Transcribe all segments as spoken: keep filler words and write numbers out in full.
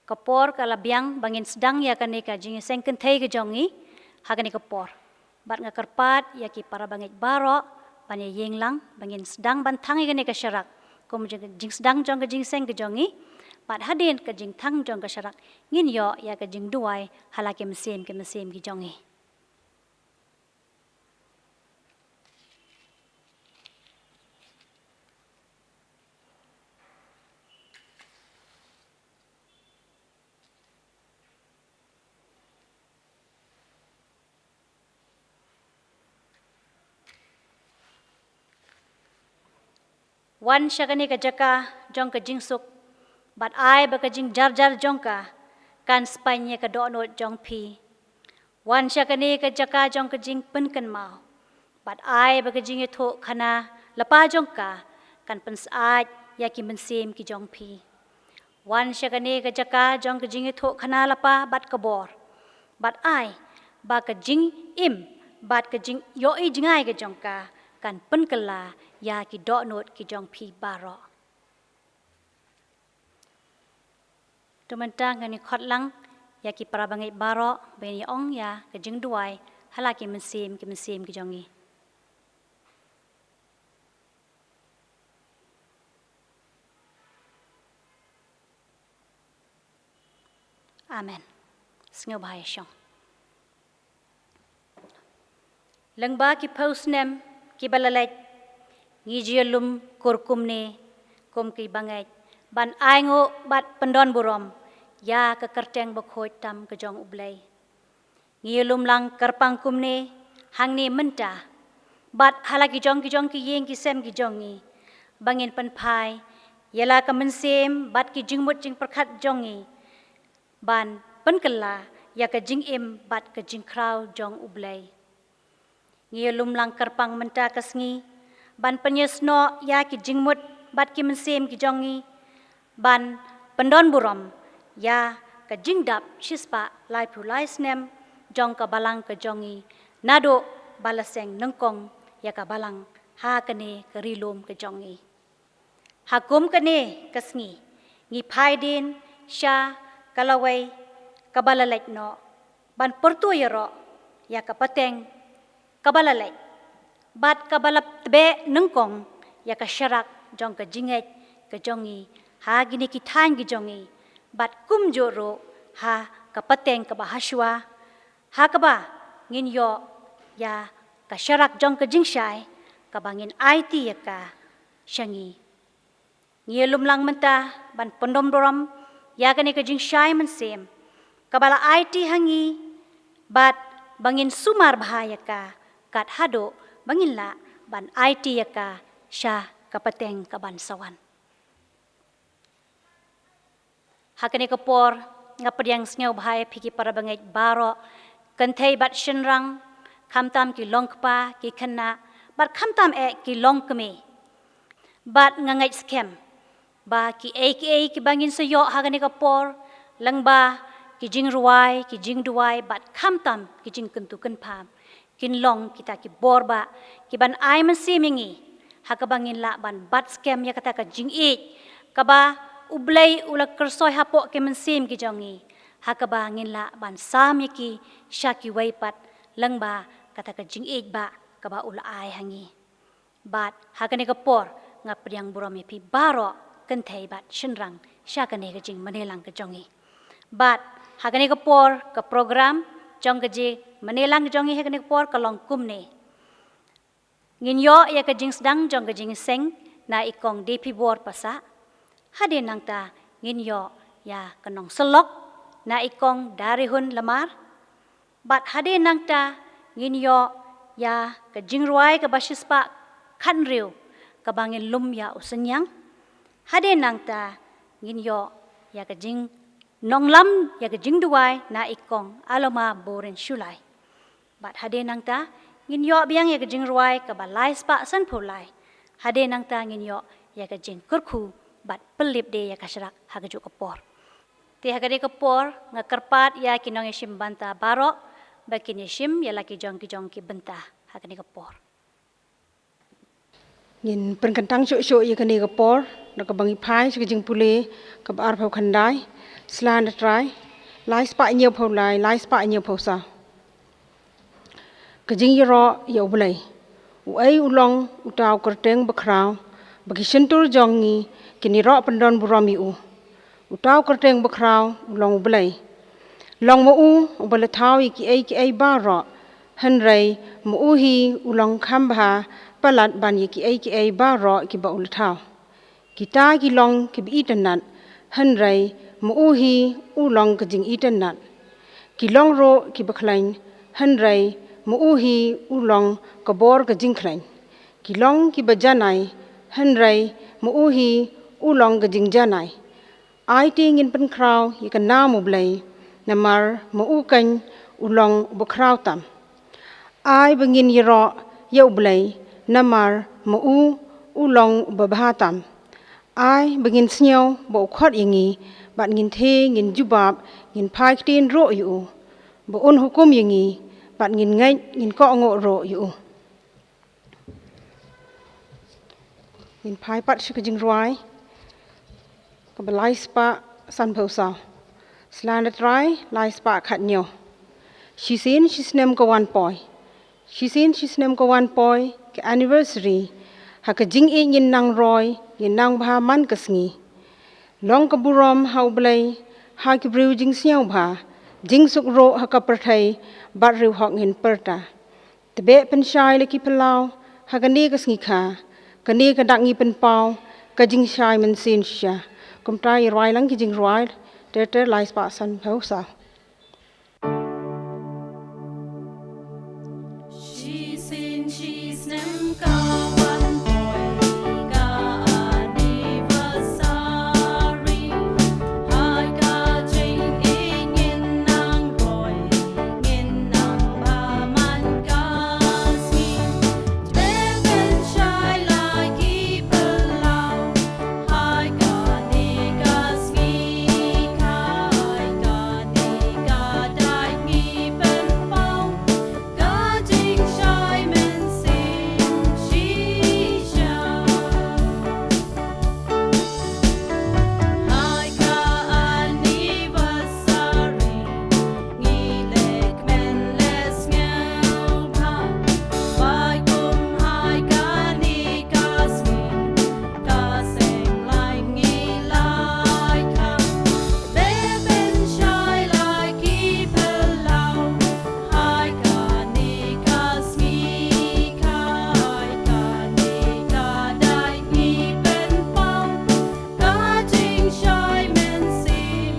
Ka por ka la biang ba ngin sdang ïa kane ka jingïaseng kynthei ka jong ngi ha kane ka por. Bad nga kyrpad ïa ki para bangeit baroh ban ïa ïeng lang ba ngin sdang ban thang ïa kane ka sharak kum jing-, jingsdang jong ka jingïaseng ka jong ngi. Bad hadien ka jingthang jong ka sharak, ngin ïoh ïa ka jingduwai ha la ki mynsiem ki mynsiem ki jong ngi. Wan sha kane ka jaka jong ka jingsuk, bad ai ba ka jingjarjar jong ka kan spaiñ ïa ka dohnud jong phi. Wan sha kane ka jaka jong ka jingpynkynmaw, bad ai ba ka jingïathuhkhana lypa jong ka kan pynsyaid ïa ki mynsiem ki jong phi. Wan sha kane ka jaka jong ka jingïathuhkhana lypa bad ka bor, bad ai ba ka jingim bad ka jingïohi jngai ka jong ka kan pynkylla ïa ki dohnud ki jong phi baroh. To mynta ngan ïa khot lang ïa ki para bangeit baroh ban ïa ong ïa ka jingduwai ha la ki mynsiem ki mynsiem ki jong ngi. Amen. Sngewbha ïa shong. Lyngba ki phew snem kiba la leit, ngi ju ïalum kur kumne kum ki bangeit ban ainguh bad pyndonburom ïa ka kyrteng bakhuid tam ka jong U Blei. Ngi ïalum lang kyrpang kumne hangne mynta, bad ha la ki jong ki jong ki ïing ki sem ki jong ngi, ba ngin pynphai ïa la ka mynsiem bad ki jingmut jingpyrkhat jong ngi ban pynkylla ïa ka jingim bad ka jingkhraw jong U Blei. Ngi ïalum lang kyrpang mynta ka sngi ban pynïasnoh ïa ki jingmut bad ki mynsiem ki jong ngi, ban pyndonburom ïa ka jingdap shispah laiphew lai snem jong ka balang ka jong ngi, naduh ba la seng nyngkong ïa ka balang ha kane ka ri lum ka jong ngi. Ha kum kane ka sngi, ngi phai dien sha ka lawei kaba la leit noh, ban pyrto ïaroh ïa ka pateng kaba la leit, bad kaba la tbeh nyngkong ïa ka sharak jong ka jingngeit ka jong ngi ha kine ki thaiñ ki jong ngi, bad kumjuh ruh ha ka pateng kaba hashwa, ha kaba ngin ïoh ïa ka sharak jong ka jingshai kaba ngin aiti ïa ka sha ngi. Ngi ïalum lang mynta ban pyndonburom ïa kane ka jingshai mynsiem kaba la aiti ha ngi, bad ba ngin sumar bha ïa ka kat haduh ba ngin lah ban aiti ïa ka sha ka pateng kaban sa wan. Ha kane ka por nga pdiang sngewbha ïa phi ki para bangeit baroh, kynthei bad shynrang, khamtam ki longkpa ki khynnah, bad khamtam eh ki longkmie. Bad nga ngeit skhem ba kiei kiei kiba ngin sa ïoh ha kane ka por, lyngba ki jingrwai, ki jingduwai, bad khamtam ki jingkyntu kynpham, kin long kita ki bor ba kiban ai mynsiem ïa ngi, ha kaba ngin lah ban bat skhem ïa kata ka jingïeit kaba U Blei u la kyrsoi hapoh ki mynsiem ki jong ngi, ha kaba ngin lah ban sam ïa ki sha kiwei pat lyngba kata ka jingïeit ba kaba u la ai ha ngi. Bad ha kane ka por nga pdiang burom ïa phi baroh kynthei bad shynrang sha kane ka jingmane lang ka jong ngi. Bad ha kane ka por ka program jong ka jingmane lang ka jong ngi ha kane ka por ka long kumne. Ngin ïoh ïa ka jingsdang jong ka jingseng na i kong D P Bor Pasa. Hadien nangta ngin ïoh ïa ka nongsyllok na i kong Darihun Lamar. Bad hadien nangta ngin ïoh ïa ka jingrwai kaba shispah khathynriew kaba ngin lum ïa u synñiang. Hadien nangta ngin ïoh ïa ka jingnonglam ïa ka jingduwai na i kong Aloma Boren Shullai. Bad hadien nangta ngin ïoh biang ïa ka jingrwai kaba laispah sanphew lai. Hadien nangta ngin ïoh ïa ka jingkyrkhu bad pynlip de ïa ka sharak ha kajuh ka por. Te ha kane ka por nga kyrpad ïa ki nongïashim bynta baroh ba kin ïashim ïa la ki jong ki jong ki bynta ha kane ka por. Ngin pynkyntang shuh shuh ïa kane ka por da kaba ngi phai sha ka jingpule kaba arphew khyndai, Sla na Trai, laispah hynñiewphew lai, laispah hynñiewphew saw. Ka jingïaroh ïa U Blei. Uei u long uta u kyrteng bakhraw ba ki shyntur jong ngi kin ïaroh pyndonburom ïa u. Uta u kyrteng bakhraw u long U Blei. Long ma u uba la thaw ïa kiei kiei baroh, hynrei ma u hi u long kham bha palat ban ïa kiei kiei baroh kiba u la thaw. Kita ki long kiba itynnat, hynrei ma u hi u long ka jingitynnat. Ki long ruh kiba khlaiñ, hynrei ma u hi u long ka bor ka jingkhlaiñ. Ki long kiba janai, hynrei ma u hi u long ka jingjanai. Ai te ngin pynkhraw ïa ka nam U Blei, namar ma u keiñ u long uba khraw tam. Ai ba ngin ïaroh ïa U Blei, namar ma u u long uba bha tam. Ai ba ngin sngew ba u khot ïa ngi, bad ngin the ngin jubab, ngin phai ktien ruh ïa u. Ba un hukum ïa ngi, bad ngin ngeit ngin kohnguh ruh ïa u. Ngin phai pat sha ka jingrwai kaba lai spah sanphew saw. Sla na Trai lai spah khathynñiew. Shisien shisnem ka wan poi. Shisien shisnem ka wan poi ka anniversary. Ha ka jingïeit ngin nang roi, ngin nang bha man ka sngi. Long ka burom ha U Blei ha ki briew jingsngewbha, jingsuk ruh ha ka pyrthei bad riew hok ngin pyrta. Tbeh pynshai la ki phyllaw ha kane ka sngi kha, kane ka dak ngi pynpaw ka jingshai mynsiem shisha. Kumta ïa rwai lang ki jingrwai ter ter lai spah sanphew saw. Shisien shisnem ka wan poi ka anniversary. Hai ka jingïeit ngin nang roi, ngin nang bha man ka sngi. Tbeh pynshai la ki phyllaw. Hai kane ka sngi, hai kane ka dak ngi pynpaw ka jingshai mynsiem shisha. Hai ka anniversary. Ngi leh kmen leh sngewbha, bai kum hai kane ka sngi, ka seng lai ngi lai kha, beh pynshai la ki phyllaw, hai kane ka sngi, hai kane ka dak ngi pynpaw ka jingshai mynsiem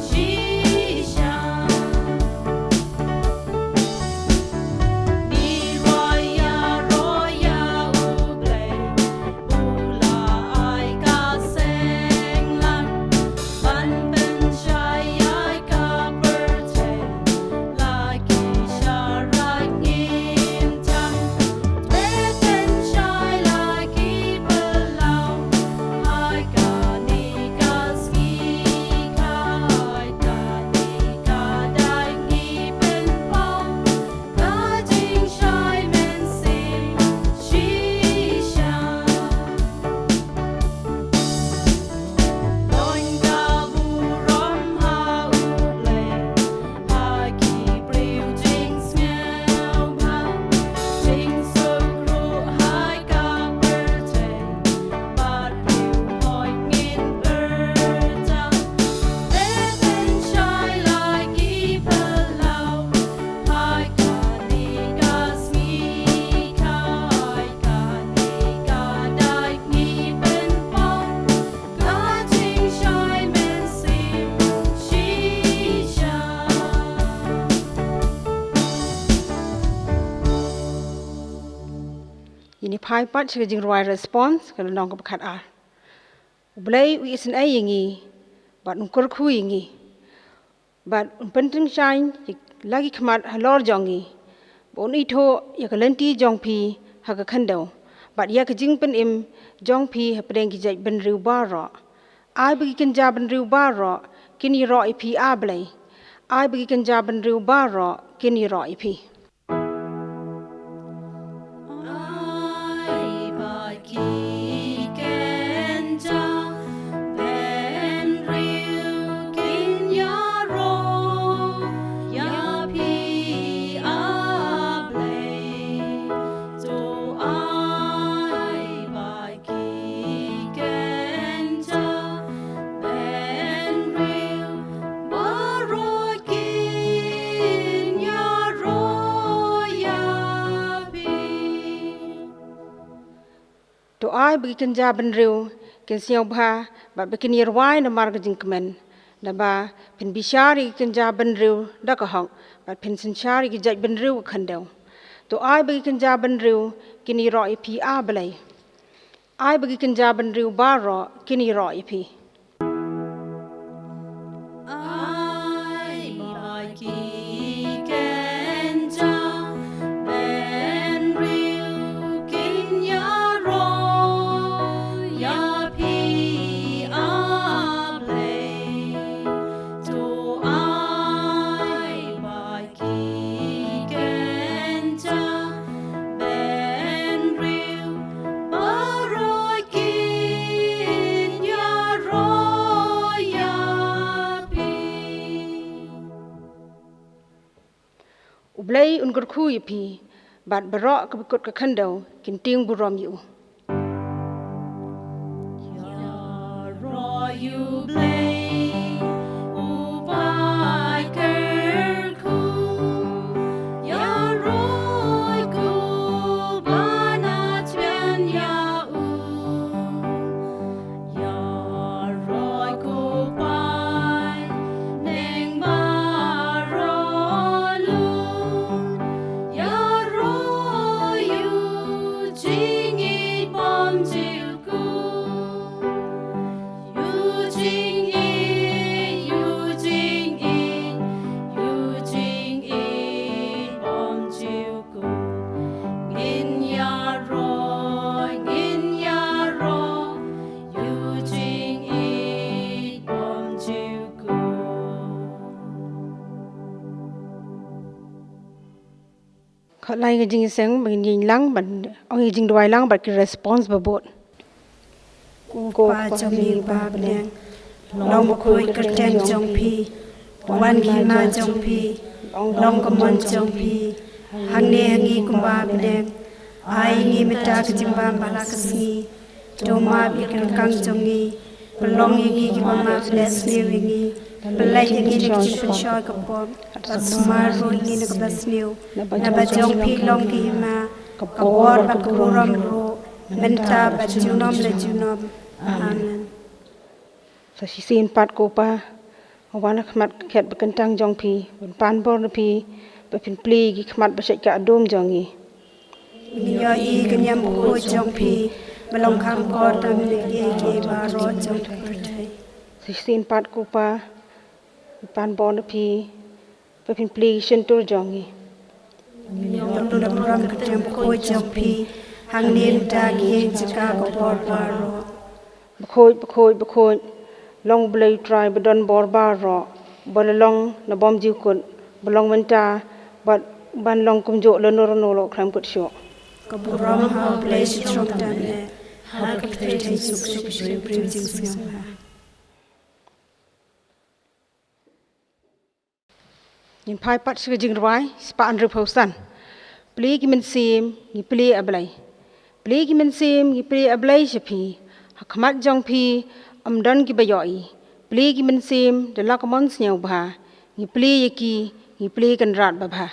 shisha. Ngi roi ïa, roi ïa U Blei, u la ai ka seng lam ban pynshai ïa ka pyrthei. La ki sharai ngim tang, beh pynshai la ki phyllaw. Hai kane ka sngi, hai kane ka dak ngi pynpaw ka jingshai mynsiem shisha. Don ka burom ha U Blei, ha ki briew jingsngewbha, jingsuk ruh ha ka pyrthei, bad riew hok ngin pyrta, beh pynshai la ki phyllaw, hai kane ka sngi, hai kane ka dak ngi pynpaw ka jingshai mynsiem shisha. Ngin ïa phai pat sha ka jingrwai response, ka lynnong kaba khatar. U Blei u isynei ïa ngi, bad un kyrkhu ïa ngi. Bad un pyntyngshaiñ la ki khmat halor jong ngi, ba un ithuh ïa ka lynti jong phi ha ka khyndew, bad ïa ka jingpynim jong phi hapdeng ki jaitbynriew baroh. Ai ba ki kynja bynriew baroh kin ïaroh ïa phi, A Blei. Ai ba ki kynja bynriew baroh kin ïaroh ïa phi. Ai ba ki kynja bynriew kin ïaroh ïa phi, A Blei. To ai ba ki kynja byn To ai ba ki kynja bynriew kin sngewbha bad ba kin ïarwai namar ka jingkmen. Naba phin bishar ïa ki kynja bynriew da ka hok bad phin synshar ïa ki jait bynriew ka khyndew. To ai ba ki kynja bynriew kin ïaroh ïa phi, A Blei. Ai ba ki kynja bynriew baroh kin ïaroh ïa phi. Ai ba ki kynja bynriew kin ïaroh ïa phi, A Blei. To ai ba ki kynja bynriew baroh kin ïaroh ïa phi. U Blei un kyrkhu ïa phi, bad baroh kaba kut ka khyndew kin tieng burom ïa u. Ïaroh ïa U Blei uba kyrkhu, ïaroh ïa u uba na tbian ïa u. Ïaroh ïa u paidbah baroh lut. Ïaroh ïa u jingïeit bymjukut. Ïa u jingïeit, ïa u jingïeit, ïa u jingïeit bymjukut. Ngin ïaroh, ngin ïaroh ïa u jingïeit bymjukut. Khatlai ka jingïaseng ba ngin ïeng lang ban ong ïa ka jingduwai lang bad ki response ba bud. Ko Pa jong ngi ba ha bneng, long bakhuid ka kyrteng jong phi, wan ka hima jong phi, long ka mon jong phi, hangne ha ngi kumba ha bneng. Ai ngi mynta ka jingbam ba la ka sngi. To map ïa ka kyrkang jong ngi, pynlong ïa ngi kiba map, leh sniew ïa ngi, pynlait ïa ngi na ka jingpynshoi ka pop, bad sumar ruh ïa ngi na kaba sniew. Naba jong phi long ka hima, ka bor bad ka burom ruh, mynta bad junom la junom. Amen. Sa shisien pat ko Pa, nga wan ha khmat ka khet ba kyntang jong phi ban pan bor na phi, ba phin plie ïa ki khmat ba shait ka adum jong ngi. Ngi ïohi ka niam bakhuid jong phi ba long kham kordor na kiei kiei baroh jong ka pyrthei. Sa shisien pat ko Pa, ngi pan bor na phi ba phin plie ïa ki shyntur jong ngi. Ngi ïoh lum burom ka niam bakhuid jong phi hangne mynta ha ki ïing jaka ka bor baroh. Bakhuid, bakhuid, bakhuid, long U Blei U Trai ba don bor baroh, ba la long na bymjukut, ba long mynta, bad ban long kumjuh lano lano, la khlem kut shuh. Ka burom ha U Blei shatrong tang eh, ha ka pyrthei suk suk suk briew jingsngewbha. Ngin phai pat sha ka jingrwai spah hynriewphew san. Plie ki mynsiem, ngi plie A Blei. Plie ki mynsiem, ngi plie A Blei sha phi. Ha khmat jong phi ym don kiba ïohi. Plie ki mynsiem da la ka mon sngewbha. Ngi plie ïa ki, ngi plie Kynrad babha.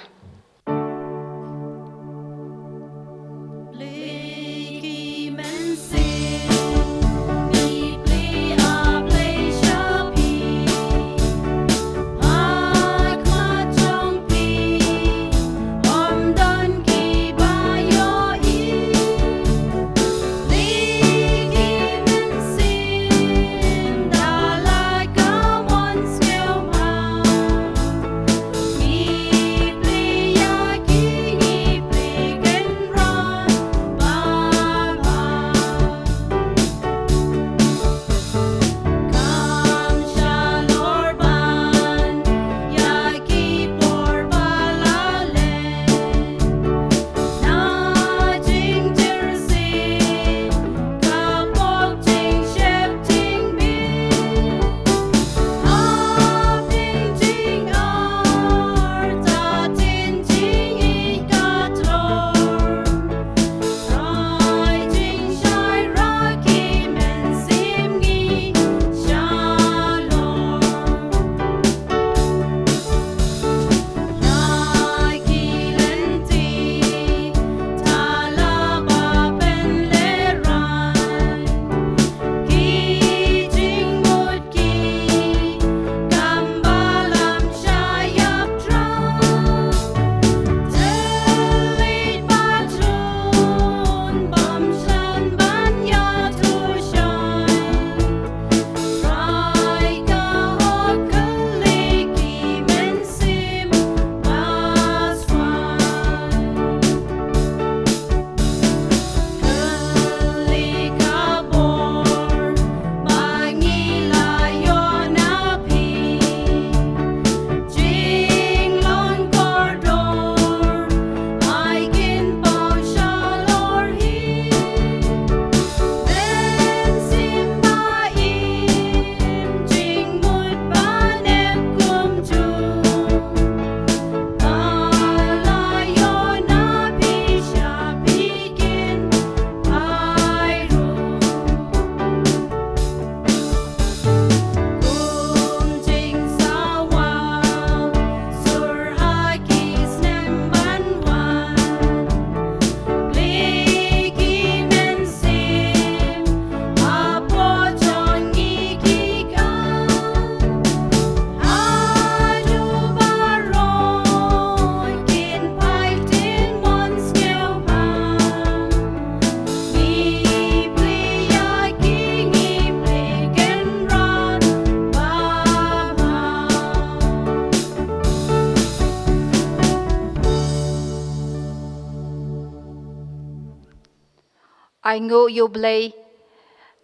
Ai nguh ïa U Blei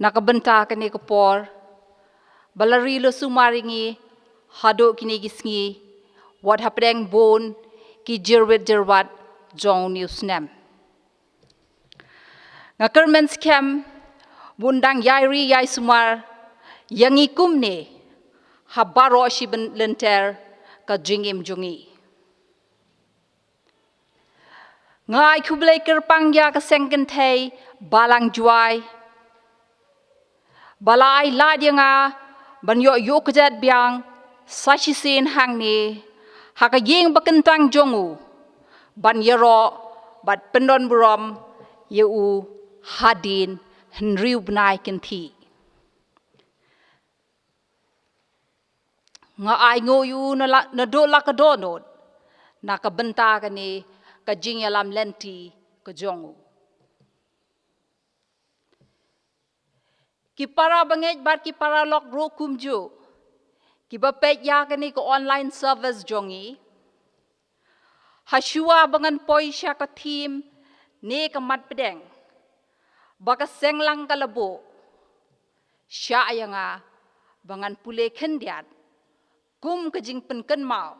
na ka bynta kane ka por ba la ri la sumar ïa ngi haduh kine ki sngi, wat hapdeng bun ki jyrwit jyrwat jong une u snem. Nga kyrmen skhem ba un dang ïai ri ïai sumar ïa ngi kumne ha baroh shi bynta lynter ka jingim jong ngi. Nga ai khublei kyrpang ïa ka seng kynthei Balang Jwai ba la ai lad ïa nga ban ïoh ïuh kjat biang sa shisien hangne ha ka ïing ba kyntang jong u, ban ïaroh bad pyndon burom ïa u hadien hynriew bnai kynthih. Nga ai nguh ïa u na la, naduh la ka dohnud na ka bynta kane ka jingïalam lynti ka jong u. Ki para bangeit bad ki para lok ruh kumjuh kiba peit ïa kane ka online service jong ngi, ha shuwa ba ngan poi sha ka thim ne ka mat pdeng ba ka seng lang ka la buh, shah ïa nga ba ngan pule khyndiat kum ka jingpynkynmaw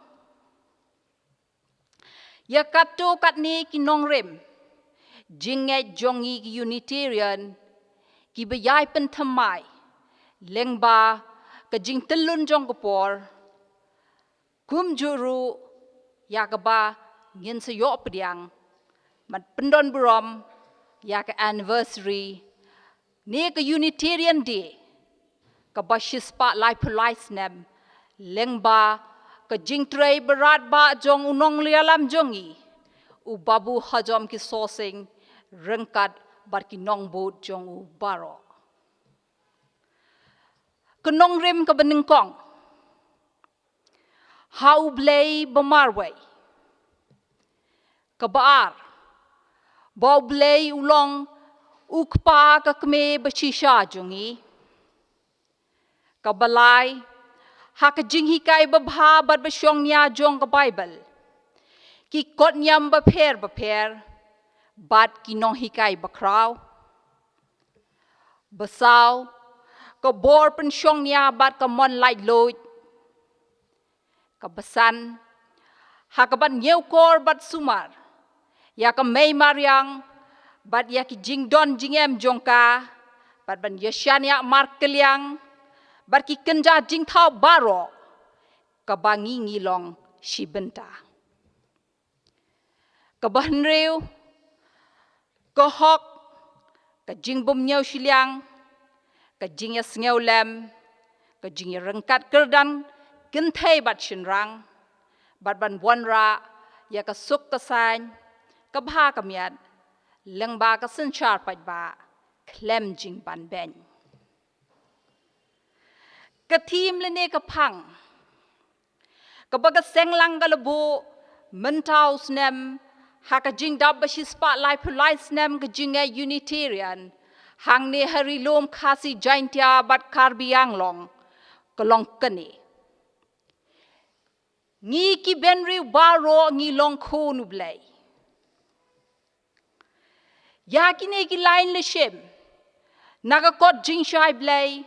ïa katto katne ki nongrim jingngeit jong ngi ki Unitarian kiba ïai pynthymmai lyngba ka jingtyllun jong ka por, kumjuh ruh ïa kaba ngin sa ïoh pdiang ban pyndon burom ïa ka anniversary ne ka Unitarian Day kaba shispah laiphew lai snem, lyngba ka jingtrei barat ba jong u nongïalam jong ngi, u Babu Hajom Kishor Singh, ryngkat bad ki nongbud jong u baroh. Ka nongrim kaba nyngkong ha U Blei ba marwei. Kaba ar, ba U Blei u long u Kpa ka kmie ba shisha jong ngi. Kaba lai, ha ka jinghikai babha bad ba shongnia jong ka Baibl, ki kot niam bapher bapher bad ki nonghikai bakhraw. Ba saw, ka bor pynshongnia bad ka mon laitluid. Kaba san, ha kaban ñiewkor bad sumar ïa ka mei mariang bad ïa ki jingdon jingem jong ka, bad ban ïa shaniah markylliang bad ki kynja jingthaw baroh kaba ngi ngi long shi bynta. Kaba hynriew, ka hok, ka jingbymñiew shiliang, ka jingïasngewlem, ka jingïaryngkat kyrdan kynthei bad shynrang, bad ban wanrah ïa ka suk ka saiñ, ka bha ka miat lyngba ka synshar paidbah khlem jingbanbeiñ. Ka thim lane ka phang kaba ka seng lang ka la buh mynta u snem ha ka jingdap ba shispah laiphew lai snem ka jingngeit Unitarian hangne ha Ri Lum Khasi Jaintia bad Karbi Anglong ka long kane: Ngi ki bynriew baroh ngi long khun U Blei. Ïa kine ki lain la shim na ka kot jingshai Blei,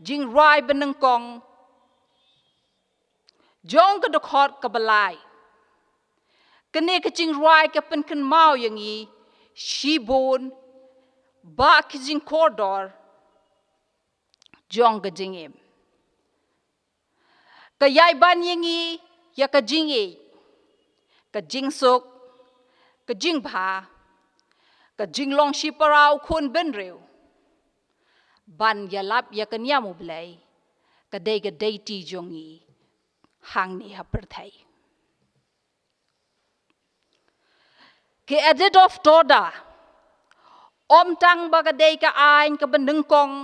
jingrwai ba nyngkong jong ka dkhot kaba lai. Kane ka jingrwai ka pynkynmaw ïa ngi shibun ba ki jingkordor jong ka jingim. Ka ïai ban ïa ngi ïa ka jingïeit, ka jingsuk, ka jingbha, ka jinglong shipara u khun bynriew, ban ïalap ïa ka niam U Blei, ka dei ka deiti jong ngi hangne ha pyrthei. Ka Edict of Toda, ym tang ba ka dei ka aiñ kaba nyngkong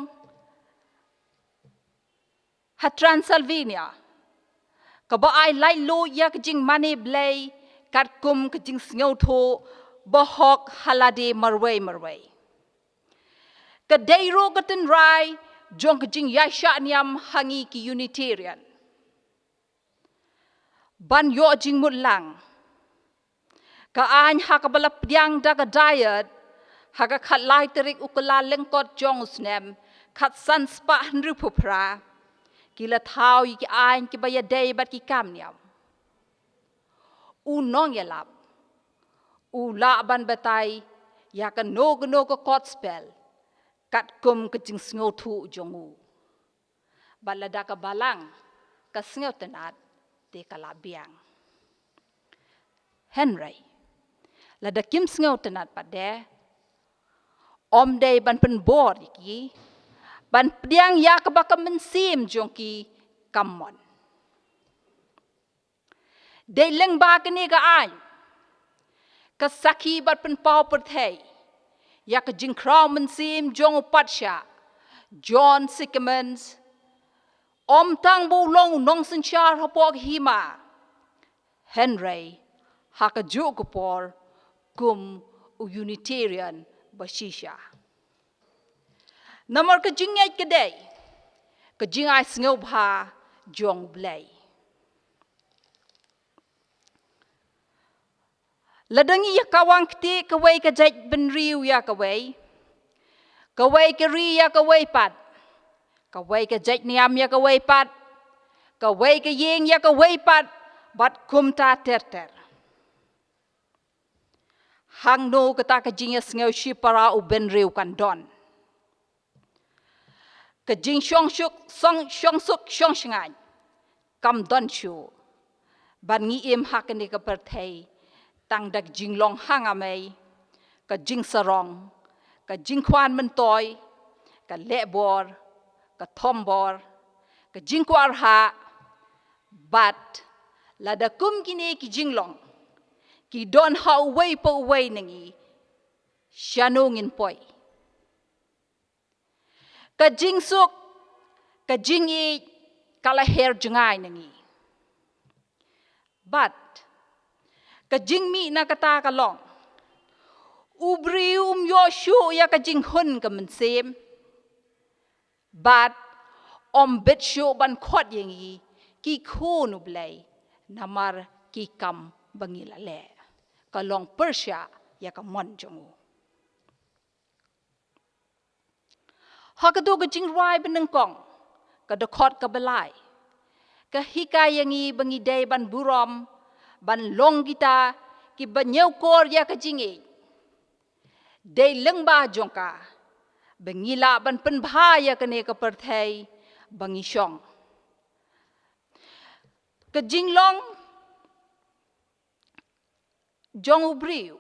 ha Transylvania kaba ai laitluid ïa ka jingmane Blei katkum ka jingsngewthuh ba hok ha lade marwei marwei. Ka dei ruh ka tynrai jong ka jingïaishah niam ha ngi ki Unitarian. Ban ïoh jingmut lang, ka aiñ ha kaba la pdiang da ka Diet Ha ka khatlai tarik u Kyllalyngkot jong u snem khatsan spah hynriewphew phra, ki la thaw ïa ki aiñ kiba ïadei bad ki kam niam. U nongïalap u lah ban batai ïa kano kano ka kot spell katkum ka jingsngewthuh jong u. Bad lada ka balang ka sngewtynnat, te ka la biang. Hynrei lada kim sngewtynnat pat de, ym dei ban pynbor ïa ki, ban pdiang ïa kaba ka mynsiem jong ki kam mon. Dei lyngba kane ka aiñ, ka sakhi bad pynpaw pyrthei ïa ka jingkhraw mynsiem jong u patsha John Sycamore, ym tang ba u long u nongsynshar hapoh ka hima, hynrei ha kajuh ka por kum u Unitarian ba shisha. Namar ka jingngeit ka dei ka jingai sngewbha jong U Blei. Lada ngi ïa kawang kti kawei ka jaitbynriew ïa kawei, kawei ka ri ïa kawei pat, kawei ka jaitniam ïa kawei pat, kawei ka ïing ïa kawei pat, bad kumta ter ter. Hangno kata ka jingïasngew shipara u bynriew kan don? Ka jingshongsuk, song, shongsuk shongshngaiñ kam don shuh ban ngi im ha kane ka pyrthei tang da ka jinglong hangamei, ka jingsarong, ka jingkwah myntoi, ka lehbor, ka thombor, ka jingkwah rhah, bad lada kum kine ki jinglong ki don ha uwei pa uwei na ngi, shano ngin poi? Ka jingsuk, ka jingïeit ka la her jngai na ngi. Bad ka jingmih na kata ka long, u briew um ïoh shuh ïa ka jinghun ka mynsiem, bad ym bit shuh ban khot ïa ngi ki khun U Blei namar ki kam ba ngi la leh. Ka long pyrshah ïa ka mon jong u. Ha katu ka Jingrwai Banyngkong, ka dkhot kaba lai, ka hikai ïa ngi ba ngi dei ban burom ban long kita kiba ñiewkor ïa ka jingïeit. Dei lyngba jong ka ba ngi lah ban pynbha ïa kane ka pyrthei ba ngi shong. Ka jinglong jong u briew,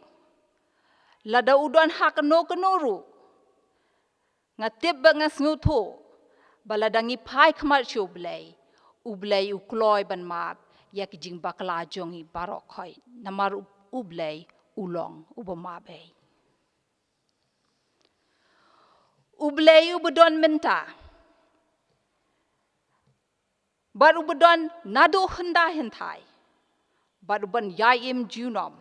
lada u don ha kano kano ruh, nga tip bad nga sngewthuh ba lada ngi phai khmat sha U Blei, U Blei u kloi ban map ïa ki jingbakla jong ngi baroh khoit, namar U, U Blei u long uba map ei. U Blei uba don mynta bad uba don naduh hyndai hynthai, bad uban ïai im junom,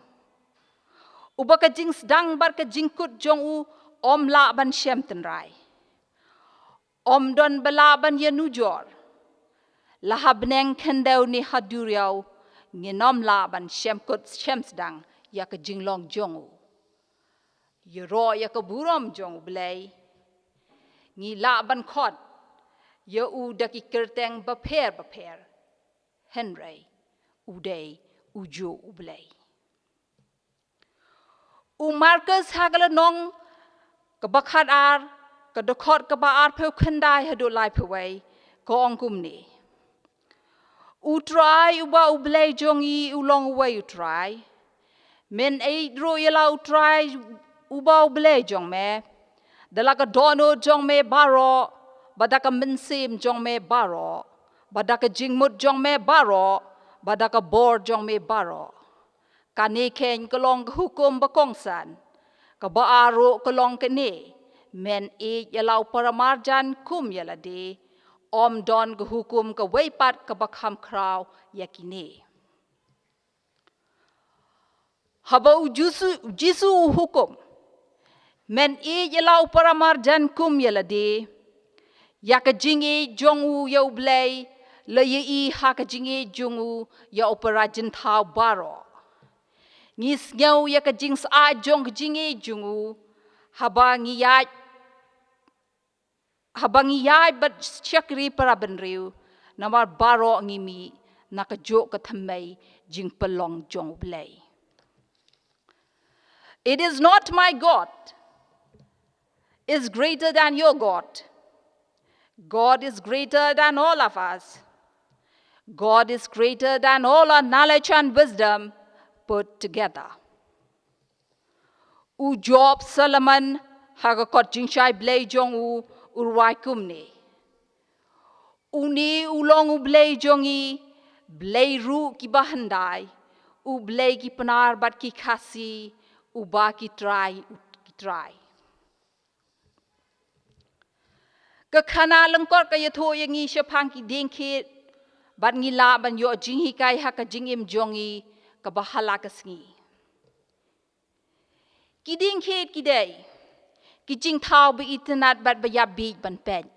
uba ka jingsdang bad ka jingkut jong u ym lah ban shem tynrai. Ym don ba lah ban ïanujor. La ha bneng khyndew ne ha duriaw, ngin ym lah ban shem kut shem sdang ïa ka jinglong jong u. Ïaroh ïa ka burom jong U Blei, ngi lah ban khot ïa u da ki kyrteng bapher bapher, hynrei u dei ujuh U Blei. U Markos ha ka lynnong kaba khatar, ka dkhot kaba arphew khyndai haduh laiphew wei, ka ong kumne: U Trai uba U Blei jong ngi u long uwei U Trai. Men ïeit ruh ïa la U Trai uba U Blei jong me da la ka dohnud jong me baroh, bad da ka mynsiem jong me baroh, bad da ka jingmut jong me baroh, bad da ka bor jong me baroh. Kane keiñ ka long ka hukum ba kongsan. Kaba ar ruh ka long kane: Men ïeit ïa la u paramarjan kum ïa lade. Ym don ka hukum kawei pat kaba kham khraw ïa kine. Haba u Jisu, u Jisu u hukum: Men ïeit ïa la u paramarjan kum ïa lade, ïa ka jingïeit jong u ïa U Blei la ïai ha ka jingïeit jong u ïa u parajynthaw baroh. Ngi sngew ïa ka jingsyaid jong ka jingïeit jong u Haba ngi ïaid, haba ngi ïaid bad shakri para bynriew, namar baroh ngi mih na kajuh ka thymmei jingpynlong jong U Blei. It is not my God is greater than your God. God is greater than all of us. God is greater than all our knowledge and wisdom put together. U Job Solomon ha ka kot jingshai Blei jong u u rwai kumne: Une u long U Blei jong ngi, Blei ruh kiba hyndai, U Blei ki Pnar bad ki Khasi, uba ki trai ki trai. Ka khana lyngkot ka ïathuh ïa ngi shaphang ki diengkit, bad ngi lah ban ïoh jinghikai ha ka jingim jong ngi kaba ha la ka sngi. Ki diengkit ki dei ki jingthaw ba itynnad bad ba ïa bieit ban peit.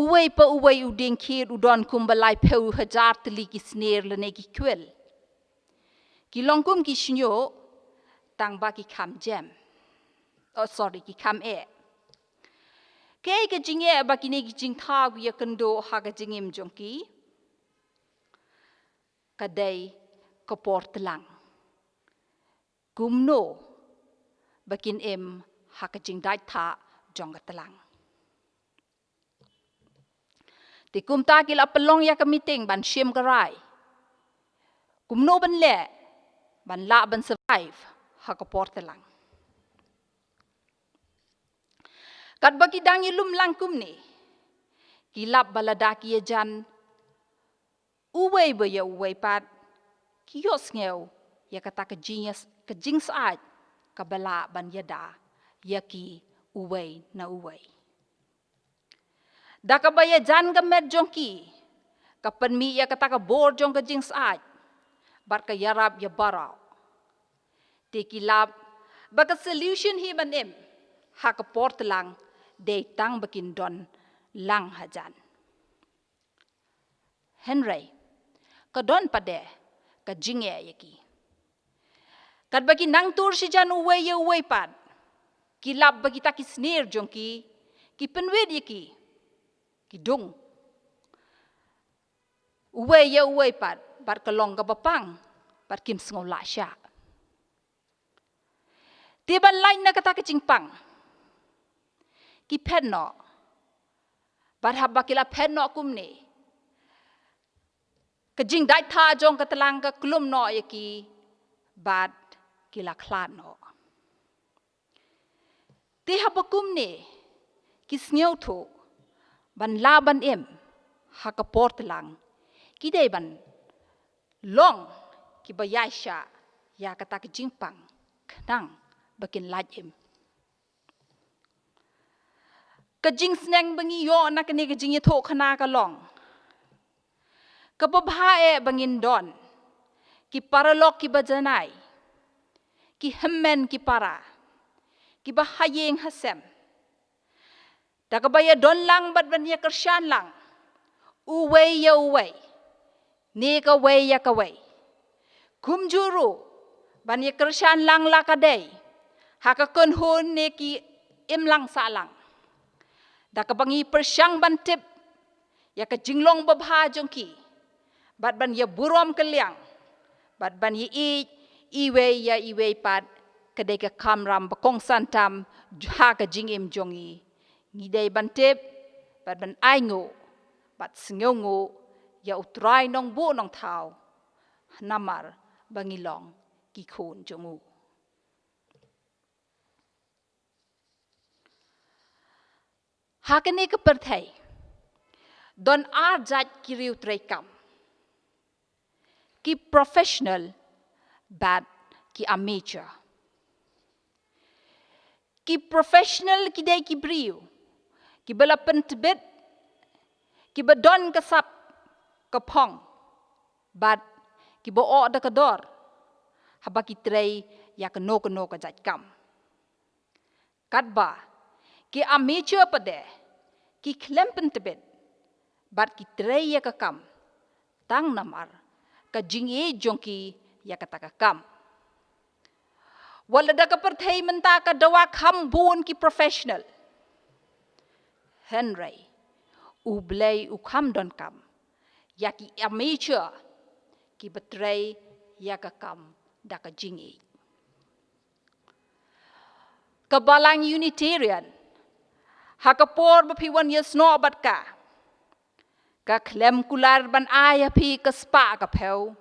Uwei pa uwei u diengkit u don kumba laiphew hajar tylli ki sner lane ki kwil. Ki long kum ki shñiuh, tang ba ki kham jem. Oh, sorry, ki kham eh. Kaei ka jingeh ba kine ki jingthaw ki ïakynduh ha ka jingim jong ki? Ka dei ka por tlang. Kumno ba kin im ha ka jingdait thah jong ka tlang? Te kumta ki la pynlong ïa ka meeting ban shim ka rai kumno ban leh ban lah ban survive ha ka por tlang. Katba ki dang ïalum lang kumne, ki lap ba lada ki ïajan uwei ba ïa uwei pat, ki ïohsngew ïa kata ka jing, ka jingsyaid kaba lah ban ïada ïa ki uwei na uwei. Da kaba ïajan ka met jong ki, ka pynmih ïa kata ka bor jong ka jingsyaid bad ka ïarap ïa baroh. Te ki lap ba ka solution hi ban im ha ka por tlang dei tang ba kin don lang hajan. Hynrei ka don pat de ka jingeh ïa ki. Katba ki nang tur shijan uwei ïa uwei pat, ki lap ba kita ki sner jong ki, ki pynwit ïa ki, ki dung uwei ïa uwei pat, bad ka long kaba pang, bad kim sngew lah shah. Te ban lait na kata ka jingpang, ki phet noh. Bad haba ki la phet noh kumne, ka jingdait thah jong ka tlang ka klum noh ïa ki, bad ki la khlad noh. Te haba kumne ki sngewthuh ban lah ban im ha ka por tlang, ki dei ban long kiba ïaishah ïa kata ka jingpang khnang ba kin lait im. Ka jingsneng ba ngi ïoh na kane ka jingïathuhkhana ka long, kaba bha eh ba ngin don ki paralok kiba janai, ki hynmen ki para, kiba ha ïing ha sem, da kaba ïadon lang bad ban ïakyrshan lang uwei ïa uwei, ne kawei ïa kawei. Kumjuh ruh ban ïakyrshan lang la ka dei ha ka kynhun ne ki imlang sahlang, da kaba ngi pyrshang ban tip ïa ka jinglong babha jong ki, bad ban ïaburom kylliang, bad ban ïaieit iwei ïa iwei pat, ka dei ka kamram ba kongsan tam ha ka jingim jong ngi. Ngi dei ban tip bad ban ainguh bad sngewnguh ïa U Trai Nongbuh Nongthaw, namar ba ngi long ki khun jong u. Ha kane ka pyrthei don ar jait ki riew treikam, ki professional bad ki amateur. Ki professional ki dei ki briew kiba la pyntbit, kiba don ka sap ka phong, bad kiba oh da ka dor haba ki trei ïa kano kano ka jait kam. Katba ki amateur pat de ki khlem pyntbit bad ki trei ïa ka kam tang namar ka jingïeit jong ki ïa kata ka kam. Wat la da ka pyrthei mynta ka dawa kham bun ki professional, hynrei U Blei u kham donkam ïa ki amateur kiba trei ïa ka kam da ka jingïeit. Ka Balang Unitarian, ha ka por ba phi wan ïasnoh bad ka, ka khlem kular ban ai ha phi ka spah ka phew,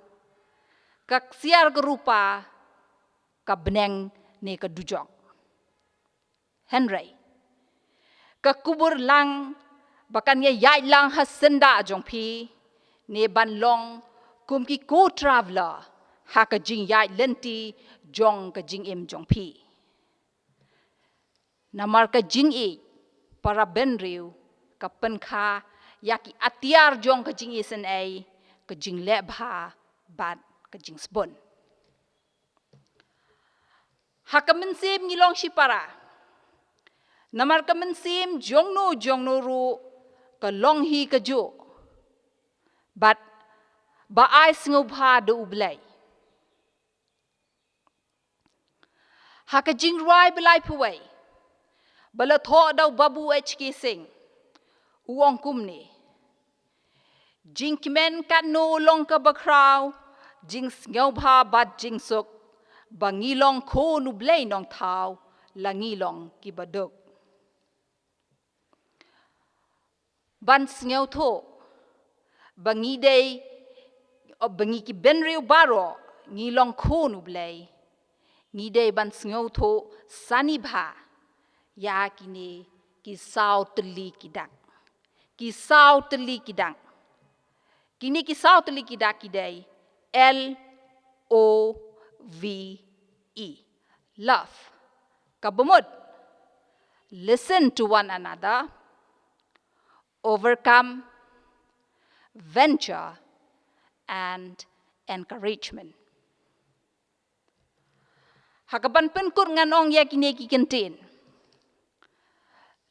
ka ksiar ka rupa, ka bneng ne ka dujok. Hynrei ka kubur lang ba kan ïaid lang ha syndah jong phi, ne ban long kum ki co-traveller ha ka jingïaid lynti jong ka jingim jong phi. Namar ka jingïeit para bynriew ka pynkha ïa ki atiar jong ka jingisynei, ka jingleh bha bad ka jingsbun. Ha ka mynsiem ngi long shipara. Namar ka mynsiem jongno jongno ruh ka long hi kajuh, bad ba ai sngewbha da U Blei. Ha ka jingrwai ba laiphew wei ba la thoh da u Babu H K Singh, u ong kumne: Jingkmen katno long kaba khraw, jingsngewbha bad jingsuk, ba ngi long khun U Blei Nongthaw, la ngi long kiba duk. Ban sngewthuh ba ngi dei, ba ngi ki bynriew baroh ngi long khun U Blei, ngi dei ban sngewthuh sani bha ïa kine ki saw tylli ki dak. Ki saw tylli ki dak. Kine ki saw tylli ki dak ki dei L O V E. Love. Kaba mut: listen to one another, overcome, venture, and encouragement. Ha kaban pynkut ngan ong ïa kine ki kyntien.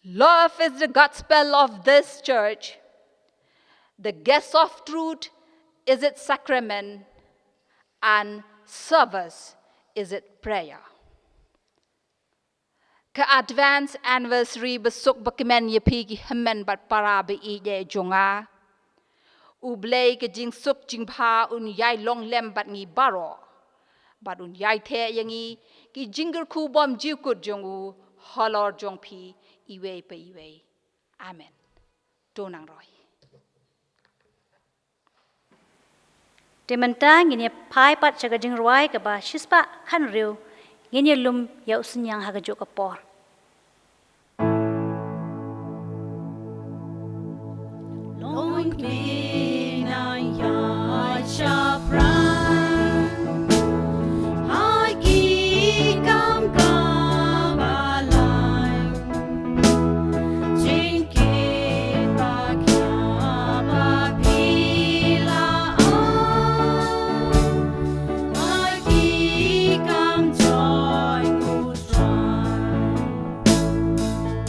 Love is the gospel of this church. The guest of truth is its sacrament, and service is its prayer. Ka advance anniversary ba suk ba kmen ïa phi ki hynmen bad para ba ïeit jong nga. U Blei ka jingsuk jingbha un ïai long lem bad ngi baroh, bad un ïai theh ïa ngi ki jingkyrkhu bymjukut jong u halor jong phi iwei pa iwei. Amen. To nang roi. Te mynta ngin ïa phai pat sha ka jingrwai kaba shispah khathynriew, ngin ïa lum ïa u synñiang ha kajuh ka por. Long kmie na ïaid shaphrang ha ki kam kaba lai. Jingkit ba khia ba phi la ai ha ki kam jong U Trai.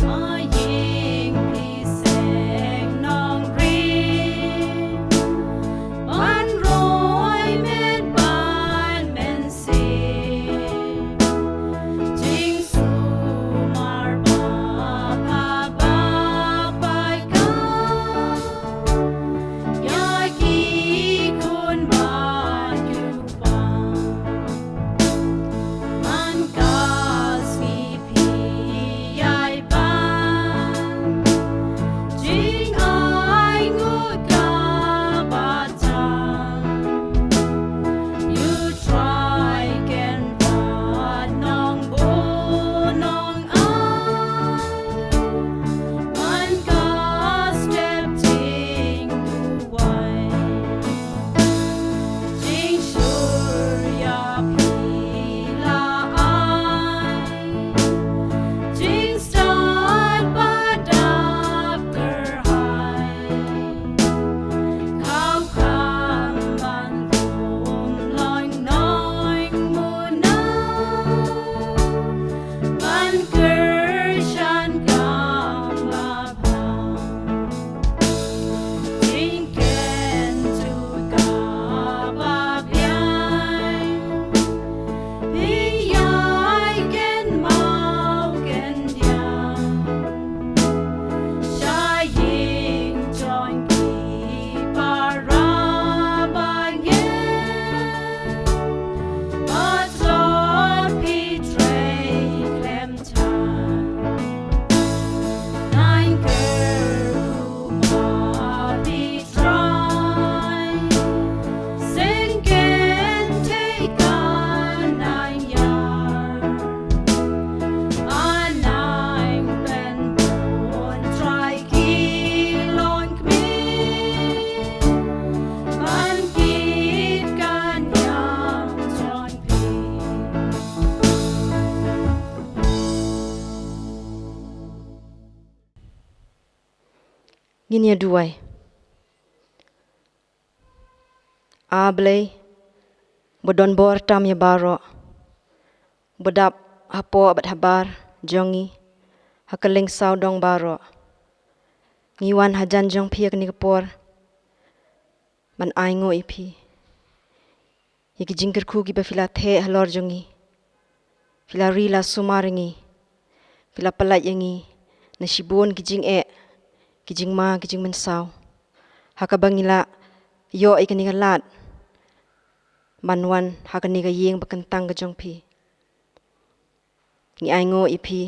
Ma ïing phi seng nongrim Ngin ïa duwai. A Blei, ba don bor tam ïa baroh, ba dap hapoh bad habar jong ngi ha kylleng sawdong baroh. Ngi wan hajan jong phi ha kane ka por ban ainguh ïa phi ïa ki jingkyrkhu kiba phi la theh halor jong ngi. Phi la ri la sumar ïa ngi, phi la pyllait ïa ngi na shibun ki jingeh, ki jingma, ki jingmynsaw, ha kaba ngi la ïoh ïa kane ka lad ban wan ha kane ka ïing ba kyntang ka jong phi. Ngi ainguh ïa phi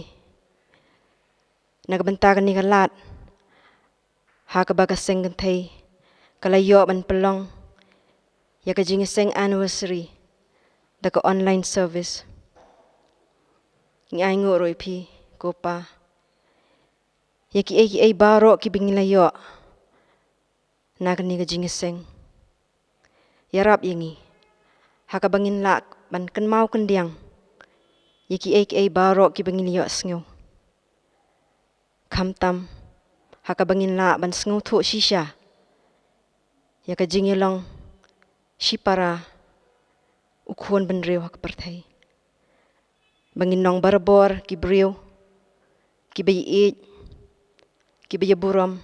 na ka bynta kane ka lad ha kaba ka seng kynthei ka la ïoh ban pynlong ïa ka jingïaseng anniversary da ka online service. Ngi ainguh ruh ïa phi, ko Pa, ïa kiei kiei baroh kiba ngi la ïoh na kane ka jingïaseng. Ïarap ïa ngi ha kaba ngin lah ban kynmaw kyndiang ïa kiei kiei baroh kiba ngi la ïohsngew, khamtam ha kaba ngin lah ban sngewthuh shisha ïa ka jingïalong shipara u khun bynriew ha ka pyrthei, ba ngin long barabor ki briew kiba ïeit, kiba ïaburom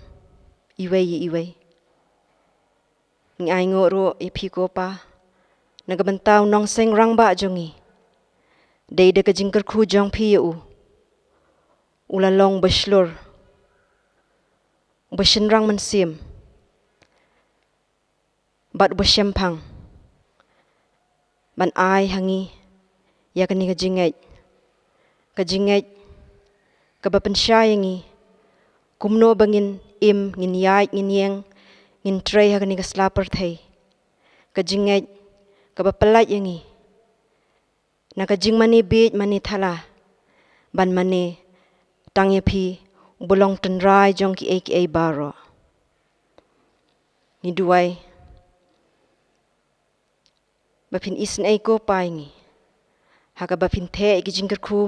iwei ïa iwei. Ngi ainguh ruh ïa phi, ko Pa, na ka bynta u nongseng rangbah jong ngi. Dei da ka jingkyrkhu jong phi ïa u, u la long ba shlur, ba shynrang mynsiem bad ba shemphang ban ai ha ngi ïa kane ka jingngeit, ka jingngeit kaba pynshai ïa ngi kumno ba ngin im, ngin ïaid, ngin ïeng, ngin trei ha kane ka sla pyrthei, ka jingngeit kaba pyllait ïa ngi na ka jingmane bieit mane thala ban mane tang ïa phi, uba long tynrai jong kiei kiei baroh. Ngi duwai ba phin isynei, ko Pa, ïa ngi ha kaba phin theh ïa ki jingkyrkhu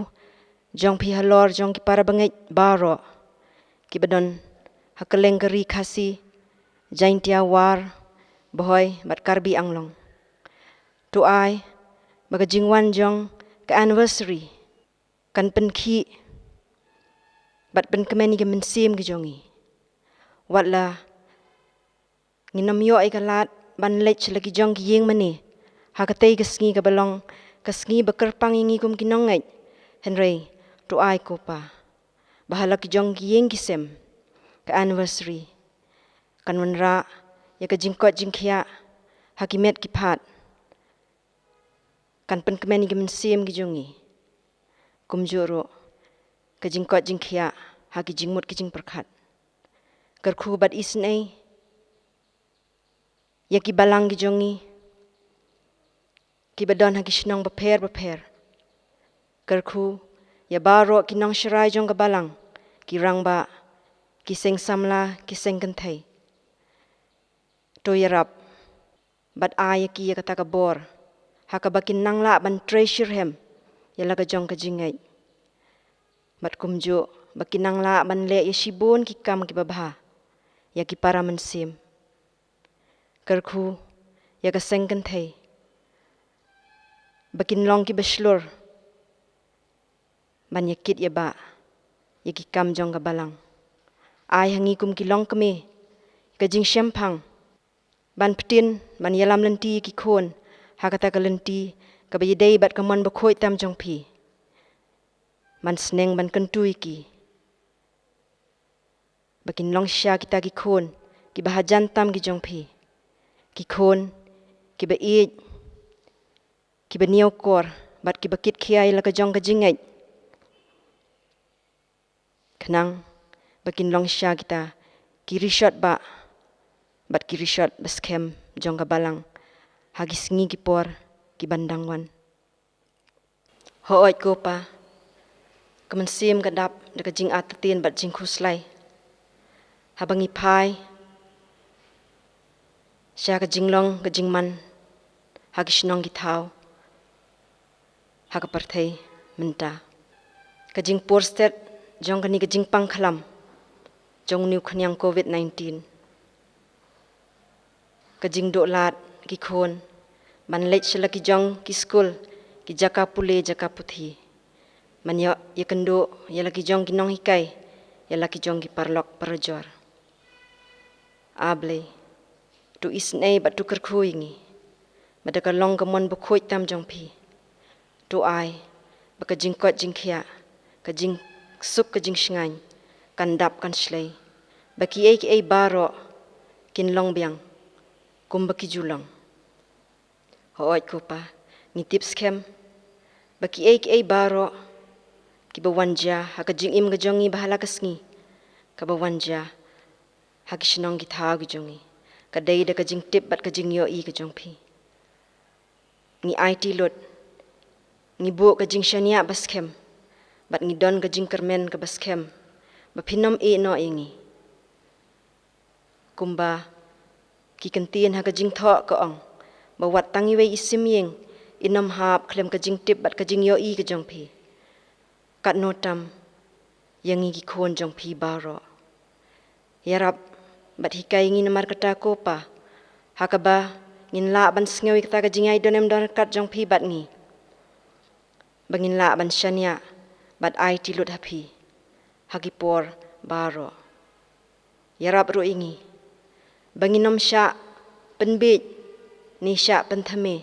jong phi halor jong ki para bangeit baroh kiba don ha kylleng ka ri Khasi, Jaintia, War, Bhoi bad Karbi Anglong. To ai ba ka jingwan jong ka anniversary kan pynkhih bad pynkmen ïa ki mynsiem ki jong ngi. Wat la ngin ym ïoh ïa ka lad ban leit sha la ki jong ki ïing mane ha katei ka sngi kaba long ka sngi ba kyrpang ïa ngi kum ki nongngeit, hynrei to ai, ko Pa, ba ha la ki jong ki ïing ki sem, ka anniversary kan wanrah ïa ka jingkoit jingkhiah ha ki met ki phad, kan pynkmen ïa ki mynsiem ki jong ngi, kumjuh ruh ka jingkoit jingkhiah ha ki jingmut ki jingpyrkhat. Kyrkhu bad isynei ïa ki balang ki jong ngi kiba don ha ki shnong bapher bapher. Kyrkhu ïa baroh ki nongsharai jong ka balang, ki rangbah, ki seng samla, ki seng kynthei. To ïarap bad ai ïa ki ïa kata ka bor ha kaba kin nang lah ban trei shitrhem ïa la ka jong ka jingngeit, bad kumjuh ba kin nang lah ban leh ïa shibun ki kam kiba bha ïa ki para mynsiem. Kyrkhu ïa ka seng kynthei ba kin long kiba shlur ban ïa kit ïa bah ïa ki kam jong ka balang. Ai ha ngi kum ki longkmie ka jingshemphang ban pyntin, ban ïalam lynti ïa ki khun ha kata ka lynti kaba ïadei bad ka mon bakhuid tam jong phi, ban sneng ban kyntu ïa ki ba kin long shisha kita ki khun kiba hajan tam ki jong phi, ki khun kiba ïeit, kiba ñiewkor bad kiba kit khia ïa la ka jong ka jingngeit, khnang ba kin long shisha kita ki rishot bah bad ki rishot ba skhem jong ka balang ha ki sngi ki por ki ban dang wan. Hooid ko Pa, ka mynsiem ka dap da ka jingartatien bad jingkhuslai haba ngi phai sha ka jinglong ka jingman ha ki shnong ki thaw ha ka pyrthei mynta. Ka jingpur stet jong kane ka jingpang khlam jong u khniang covid nineteen. Ka jingduh lad ki khun ban leit sha la ki jong ki skul, ki jaka pule, jaka puthi. Ban ïa, ïakynduh ïa la ki jong ki nonghikai, ïa la ki jong ki paralok parajor. A Blei, to isynei bad to kyrkhu ïa ngi, ba da ka long ka mon bakhuid tam jong phi, to ai ba ka jingkoit jingkhiah, ka jingsuk ka jingshngaiñ kan dap kan shlei, ba kiei kiei baroh kin long biang kumba ki ju long. Hooid ko Pa, ngi tip skhem ba kiei kiei baroh kiba wan jia ha ka jingim ka jong ngi ba ha la ka sngi, kaba wan jia ha ki shnong ki thaw ki jong ngi, ka dei da ka jingtip bad ka jingïohi ka jong phi. Ngi aiti lut, ngi buh ka jingshaniah ba skhem, bad ngi don ka jingkyrmen kaba skhem ba phin ym ïeh noh ïa ngi. Kumba ki kyntien ha ka Jingthoh ka ong ba wat tang iwei i sim ïing in ym hap khlem ka jingtip bad ka jingïohi ka jong phi. Katno tam ïa ngi ki khun jong phi baroh. Ïarap bad hikai ngi namar kata ko Pa, ha kaba ngin lah ban sngew ïa kata ka jingïadon em don ryngkat jong phi bad ngi, ba ngin lah ban shaniah bad aiti lut ha phi ha ki por baroh. Ïarap ruh ïa ngi ba ngin ym shah pynbiej ne shah pynthymmai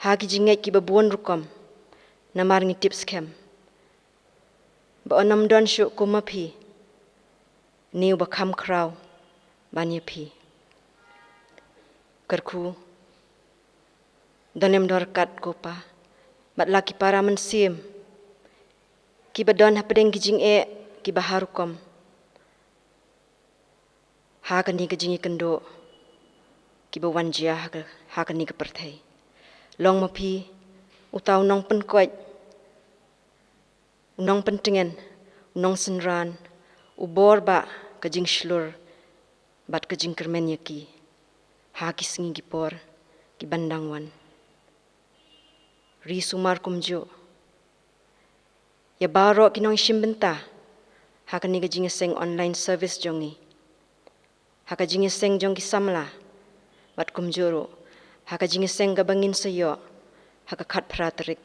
ha ki jingngeit kiba bun rukom, namar ngi tip skhem ba un ym don shuh kum ma phi ne uba kham khraw ban ïa phi. Kyrkhu, don em don ryngkat ko Pa bad la ki para mynsiem kiba don hapdeng ki jingeh kiba har rukom ha kane ka jingïakynduh kiba wan jia ha ka, ha kane ka pyrthei. Long ma phi uta u nongpynkoit, u nongpyntngen, u nongsynran, u bor ba ka jingshlur bad ka jingkyrmen ïa ki ha ki sngi ki por kiban dang wan. Ri sumar kumjuh ïa baroh ki nongshim bynta ha kane ka jingïaseng online service jong ngi, ha ka jingïaseng jong ki samla, bad kumjuh ruh ha ka jingïaseng kaba ngin sa ïoh ha ka khatphra tarik.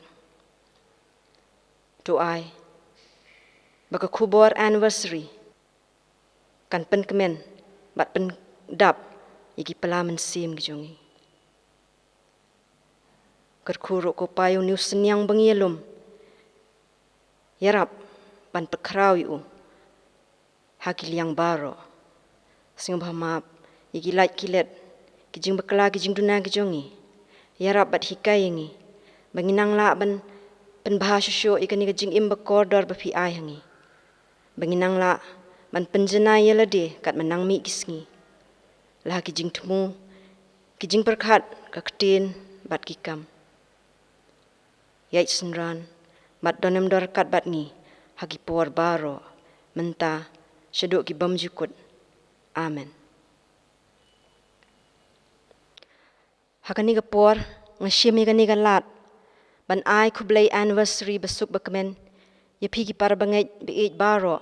To ai ba ka khubor anniversary kan pynkmen bad pyndap ïa ki pala mynsiem ki jong ngi. Kyrkhu ruh ko Pa ïa une u synñiang ba ngi ïalum, ïarap ban pynkhraw ïa u ha ki liang baroh. Sngewbha map ïa ki lait ki let, ki jingbakla ki jingduna ki jong ngi. Ïarap bad hikai ïa ngi ba ngin nang lah ban pynbha shuh shuh ïa kane ka jingim ba kordor ba phi ai ha ngi, ba ngin nang lah ban pynjanai ïa lade katba nang mih ki sngi, la ha ki jingthmu, ki jingpyrkhat, ka ktien bad ki kam. Ïaid synran bad don em don ryngkat bad ngi ha ki por baroh, mynta shaduh ki bymjukut. Amen. Ha kane ka por nga shim ïa kane ka lad ban ai khublei anniversary ba suk ba kmen ïa phi ki para bangeit ba ïeit baroh,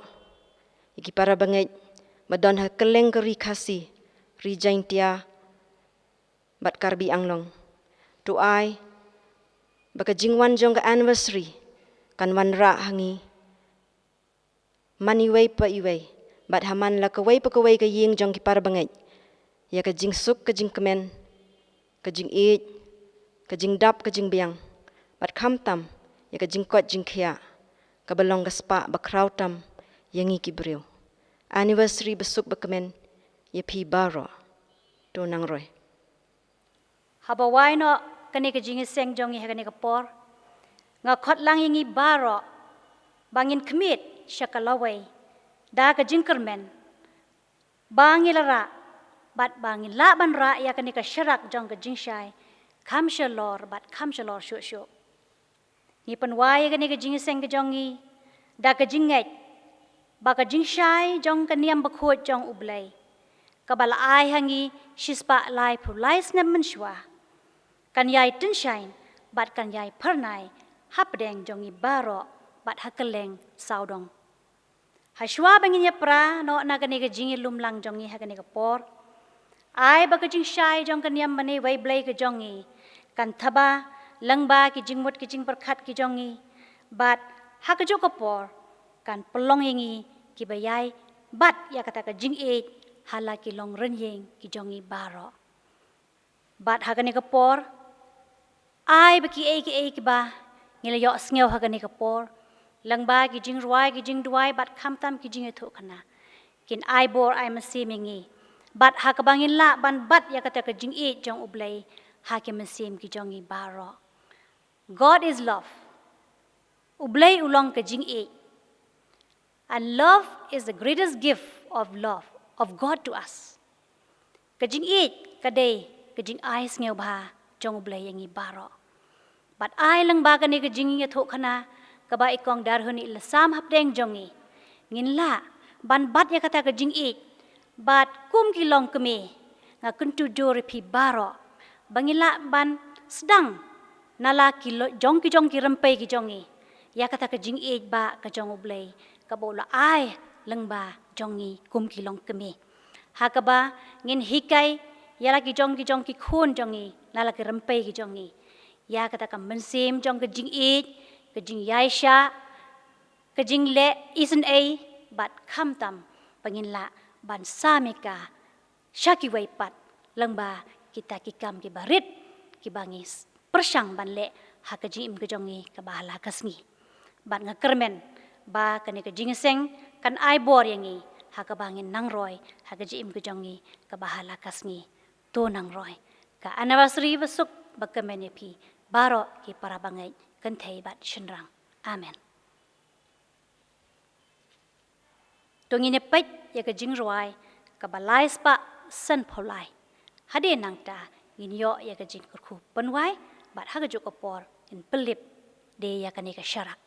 ïa ki para bangeit ba don ha kylleng ka ri Khasi, ri Jaintia bad Karbi Anglong. To ai ba ka jingwan jong ka anniversary kan wanrah ha ngi man iwei pa iwei, bad ha man la kawei pa kawei ka ïing jong ki para bangeit, ïa ka jingsuk ka jingkmen, ka jingïeit, ka jingdap ka jingbiang, bad khamtam ïa ka jingkoit jingkhiah, kaba long ka spah ba khraw tam ïa ngi ki briew. Anniversary ba suk ba kmen ïa phi baroh. To nang roi. Haba wai noh kane ka jingïaseng jong ngi ha kane ka por, nga khot lang ïa ngi baroh ba ngin khmih sha ka lawei da ka jingkyrmen ba ngi la rah, bad ba ngin lah ban rah ïa kane ka sharak jong ka jingshai kham shalor bad kham shalor shuh shuh. Ngi pynwai ïa kane ka jingïaseng ka jong ngi da ka jingngeit ba ka jingshai jong ka niam bakhuid jong U Blei, kaba la ai ha ngi shispah laiphew lai snem mynshuwa, kan ïai tyngshaiñ bad kan ïai phyrnai hapdeng jong ngi baroh bad ha kylleng sawdong. Hashwa ba ngin ïapra noh na kane ka jingïalum lang jong ngi ha kane ka por, ai ba ka jingshai jong ka niam bane wei Blei ka jong ngi kan thaba lyngba ki jingmut ki jingpyrkhat ki jong ngi, bad ha kajuh ka por kan pynlong ïa ngi kiba ïai bat ïa kata ka jingïeit ha la ki longrynieng ki jong ngi baroh. Bad ha kane ka por, ai ba kiei kiei kiba ngi la ïohsngew ha kane ka por, lyngba ki jingrwai ki jingduwai bad khamtam ki jingïathuhkhana, kin ai bor ai mynsiem ïa ngi, bad ha kaba ngin lah ban bat ïa kata ka jingïeit jong U Blei ha ki mynsiem ki jong ngi baroh. God is love. U Blei u long ka jingïeit. And love is the greatest gift of love of God to us. Ka jingïeit ka dei ka jingai sngewbha jong U Blei ïa ngi baroh. Bad ai lyngba kane ka jingïathuhkhana kaba i Kong Darhun i la sam hapdeng jong ngi, ngin lah ban bat ïa kata ka jingïeit, bad kum ki longkmie, nga kyntu jur ïa phi baroh ba ngin lah ban sdang na la ki lo-, jong ki jong ki rympei ki jong ngi ïa kata ka jingïeit ba ka jong U Blei kaba u la ai lyngba jong ngi kum ki longkmie, ha kaba ngin hikai ïa la ki jong ki jong ki khun jong ngi na la ki rympei ki jong ngi ïa kata ka mynsiem jong ka jingïeit, ka jingïaishah, ka jingleh isynei, bad khamtam ba ngin lah ban sam ïa ka sha kiwei pat lyngba kita ki kam kiba rit kiba ngi s-, pyrshang ban leh ha ka jingim ka jong ngi kaba ha la ka sngi. Bad nga kyrmen ba kane ka jingïaseng kan ai bor ïa ngi ha kaba ngin nang roi ha ka jingim ka jong ngi kaba ha la ka sngi. To nang roi. Ka anniversary ba suk ba kmen ïa phi baroh ki para bangeit kynthei bad shynrang. Amen. To ngin ïa peit ïa ka jingrwai kaba lai spah san phew lai. Hadien nangta ngin ïoh ïa ka jingkyrkhu pynwai bad ha kajuh ka por ngin pynlip de ïa kane ka sharak.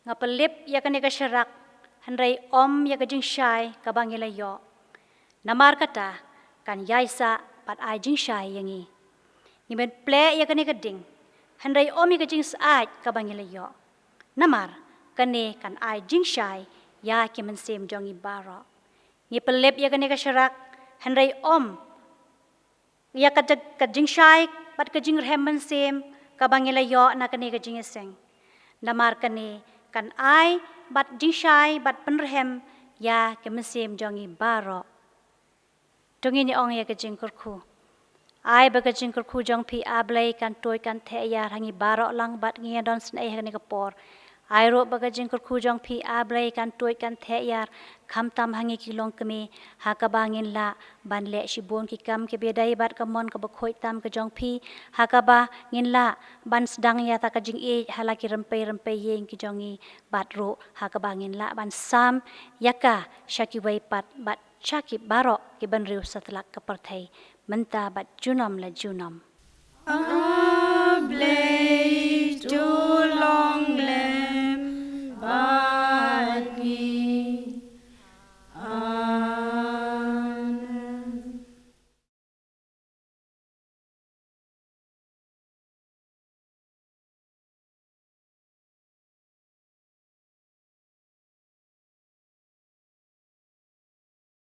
Nga pyllip ïa kane ka sharak, hynrei ym ïa ka jingshai kaba ngi la ïoh. Namar kata, kan ïaisah bad ai jingshai ïa ngi. Ngi pynpleh ïa kane ka ding, hynrei ym ïa ka jingsyaid kaba ngi la ïoh. Namar kane kan ai jingshai ïa ki mynsiem jong ngi baroh. Ngi pyllip ïa kane ka sharak, hynrei ym ïa ka jing-, ka jingshai bad ka jingrhem mynsiem kaba ngi la ïoh na kane ka jingïaseng. Namar kane kan ai bad jingshai bad pynrhem ïa ki mynsiem jong ngi baroh. To ngin ïa ong ïa ka jingkyrkhu. Ai ba ka jingkyrkhu jong phi, A Blei, kan tuid kan theh ïar ha ngi baroh lang bad ngi ïa don sngewbha ha kane ka por. Ai ruh ba ka jingkyrkhu jong phi, A Blei, kan tuid kan theh ïar, khamtam ha ngi ki longkmie, ha kaba ngin lah ban leh shibun ki kam kiba ïadei bad ka mon kaba khuid tam ka jong phi, ha kaba ngin lah ban sdang ïa kata ka jingïeit ha la ki rympei rympei ïing ki jong ngi, bad ruh ha kaba ngin lah ban sam ïa ka sha kiwei pat bad sha ki baroh ki bynriew satlak ka pyrthei, mynta bad junom la junom.